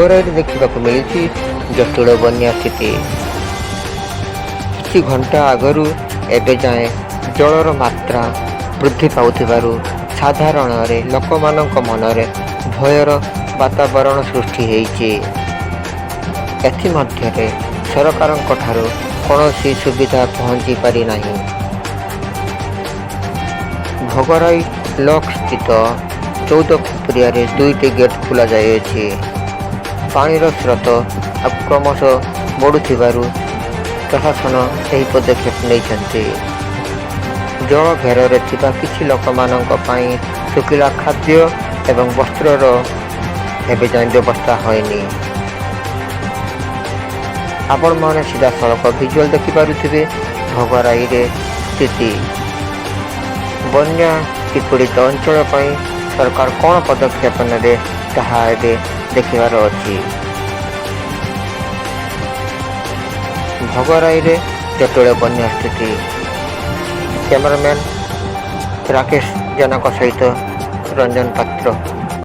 ଭୋଗରାଇରେ ଦେଖିବାକୁ ମିଳିଛି ଜଟିଳ ବନ୍ୟା ସ୍ଥିତି। କିଛି ଘଣ୍ଟା ଆଗରୁ ଏବେ ଯାଏଁ ଜଳର ମାତ୍ରା ବୃଦ୍ଧି ପାଉଥିବାରୁ ସାଧାରଣରେ ଲୋକମାନଙ୍କ ମନରେ ଭୟର ବାତାବରଣ ସୃଷ୍ଟି ହେଇଛି। ଏଥିମଧ୍ୟରେ ସରକାରଙ୍କ ଠାରୁ କୌଣସି ସୁବିଧା ପହଞ୍ଚି ପାରିନାହିଁ। ଭୋଗରାଇ ବ୍ଲକ ସ୍ଥିତ 14 ଖପୁରିଆରେ ଦୁଇଟି ଗେଟ୍ ଖୋଲାଯାଇଅଛି। ପାଣିର ସ୍ରୋତ କ୍ରମଶଃ ବଢ଼ୁଥିବାରୁ ପ୍ରଶାସନ ଏହି ପଦକ୍ଷେପ ନେଇଛନ୍ତି। ଜଳ ଘେରରେ ଥିବା କିଛି ଲୋକମାନଙ୍କ ପାଇଁ ଶୁଖିଲା ଖାଦ୍ୟ ଏବଂ ବସ୍ତ୍ରର ଏବେ ଯାଏଁ ବ୍ୟବସ୍ଥା ହୋଇନି। ଆପଣମାନେ ସିଧାସଳଖ ଭିଜୁଆଲ ଦେଖିପାରୁଥିବେ ଭୋଗରାଇରେ ସ୍ଥିତି। ବନ୍ୟା ବିପୀଡ଼ିତ ଅଞ୍ଚଳ ପାଇଁ ସରକାର କ'ଣ ପଦକ୍ଷେପ ନେବେ, ତାହା ଏବେ ଦେଖିବାର ଅଛି। ଭୋଗରାଇରେ ଜଟିଳ ବନ୍ୟା ସ୍ଥିତି। କ୍ୟାମେରାମ୍ୟାନ୍ ରାକେଶ ଜେନାଙ୍କ ସହିତ ରଞ୍ଜନ ପାତ୍ର।